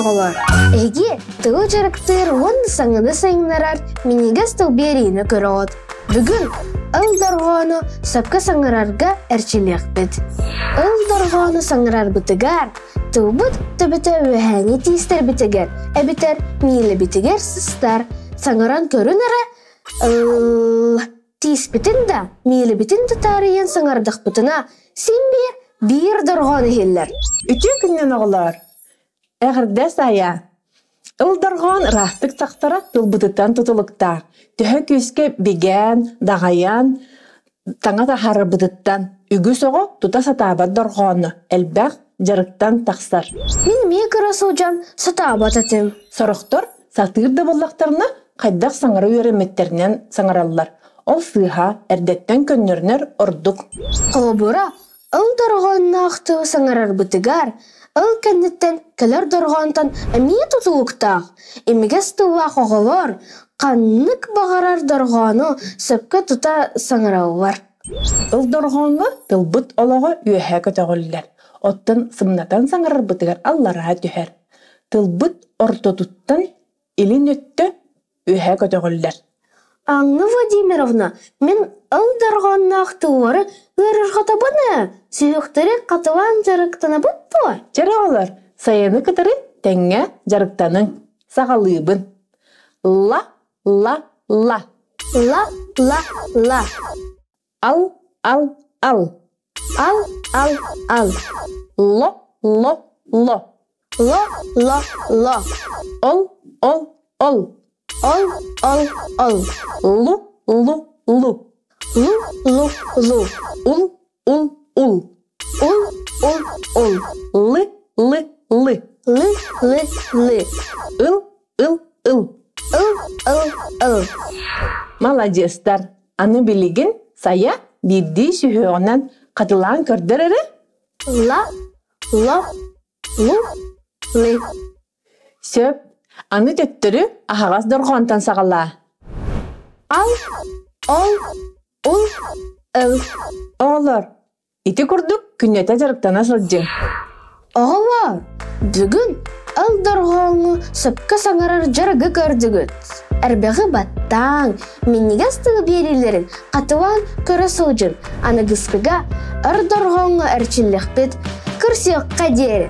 оҕолор! Эһиги тылы дьарыктыыр уонна саҥаны сайыннарар минньигэс тыл биэриини көрөҕүт. Бүгүн ыл дорҕоону сөпкө саҥарарга эрчиллиэхпит. Ыл дорҕоону саҥарарбытыгар тылбыт төбөтө үөһээҥи тиистэрбитигэр эбэтэр миилэбитигэр сыстар. Саҥаран көрүн эрэ ыл Тииспитин да, миилибитин да таарыйан саҥардахпытына, син биир биир дорҕоон иһиллэр. Үтүө күнүнэн оҕолоор! Эҕэрдэ Сайа! Ыл дорҕоон ыраастык тахсара тылбытыттан тутулуктаах. Төһө күүскэ бигээн, даҕайан, таҥа таһаарарбытыттан үгүс оҕо тута сатаабат дорҕоону элбэх дьарыктан тахсар. Мин эмиэ кыра сылдьан сатаабат этим. Сорохтор сатыыр да буоллахтарына, хайдах саҥара үөрэммиттэринэн саҥараллар. Ол сыыһа, эрдэттэн көннөрүнэр ордук. Холобура, ыл дорҕоонноох тылы саҥарарбытыгар, ыл кэнниттэн кэлэр дорҕоонтон эмиэ тутулуктаах, имигэс тыллаах оҕолор ханнык баҕарар дорҕоону сөпкө тута саҥараллар. Ыл дорҕооҥҥо тылбыт олоҕо үөһэ көтөҕүллэр, оттон сымнатан саҥарарбытыгар аллараа түһэр. Тылбыт ортотуттан илин өттө үөһэ көтөҕүллэр. Анна Владимировна, мин ыл дорҕоонноох тыллары ыарырҕатабын ээ, сүһүөхтэри хатылаан дьарыктанабыт дуо? Чэ оҕолор, сайыны кытары тэҥҥэ дьарыктаныҥ. Саҕалыыбын. Ла, ла, ла. Ла, ла, ла. Ал, ал, ал. Ал, ал, ал. Ло, ло, ло. Ло, ло, ло. Ол, ол, ол. Ол, ол, ол. Лу, лу, лу. Лу, лу, лу. Ул, ул, ул. Ул, ул, ул. Лы, лы, лы. Лы, лы, лы. Ыл, ыл, ыл. Ыл, ыл, ыл. Маладьыастар! Аны билигин Сайа биирдии сүһүөҕүнэн хатылаан көрдөр эрэ. Ла, ло, лу, ли. Сөп. Аны төттөрү аһаҕас дорҕоонтон саҕалаа. Ал, ол, ул, ыл. Оҕолор, Ити курдук күннэтэ дьарыктана сылдьыҥ. Оҕолоор, бүгүн ыл дорҕооҥҥо сөпкө саҥарар дьарыгы көрдүгүт. Эрбэҕи баттааҥ, минньигэс тылы биэриилэрин хатылаан көрө сылдьын. Аныгыскыга өр дорҕооҥҥо эрчиллиэхпит, көрсүөххэ диэри.